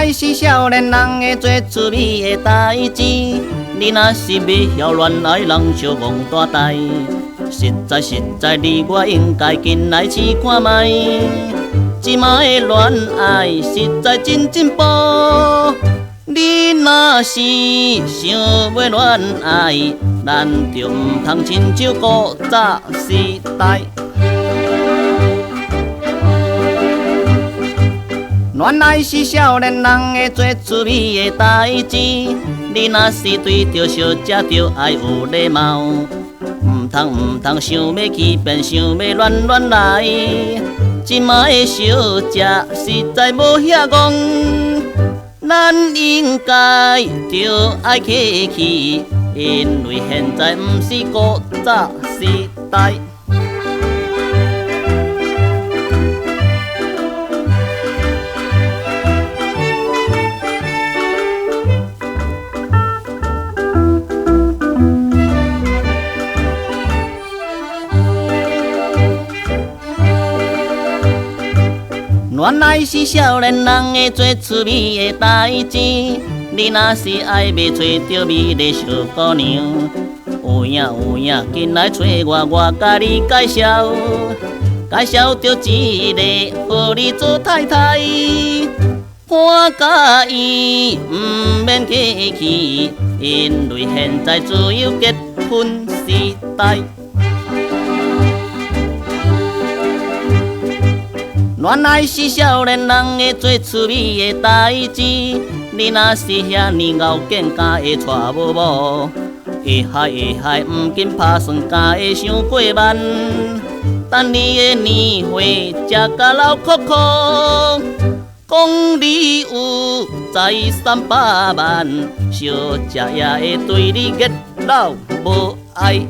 愛是少年人的最趣味的代誌。你若是欲曉戀愛，人笑戇大呆。實在實在，你我應該緊來試看覓。這擺的戀愛實在真進步。你若是想欲戀愛，咱就毋通親像古早時代。戀愛是少年人的最趣味的代誌。你若是對著小姐，就愛有禮貌，毋通毋通想欲欺騙，想欲亂亂來。這擺的小姐實在無遐戇，咱應該著愛客氣，因為現在毋是古早時代。戀愛是少年人的最趣味的代誌。你若是愛欲揣著美麗小姑娘，有影有影，緊來揣我，我共你介紹，介紹著一個予你做太太。看佮伊毋免客氣，因為現在自由結婚時代。戀愛是少年人的最趣味的代誌。你若是遐爾𠢕見，敢會娶無某？會害會害，毋緊拍算，敢會傷過慢？等你的年歲食甲老摳摳，講你有財產百萬，小姐也會對你熱老無愛。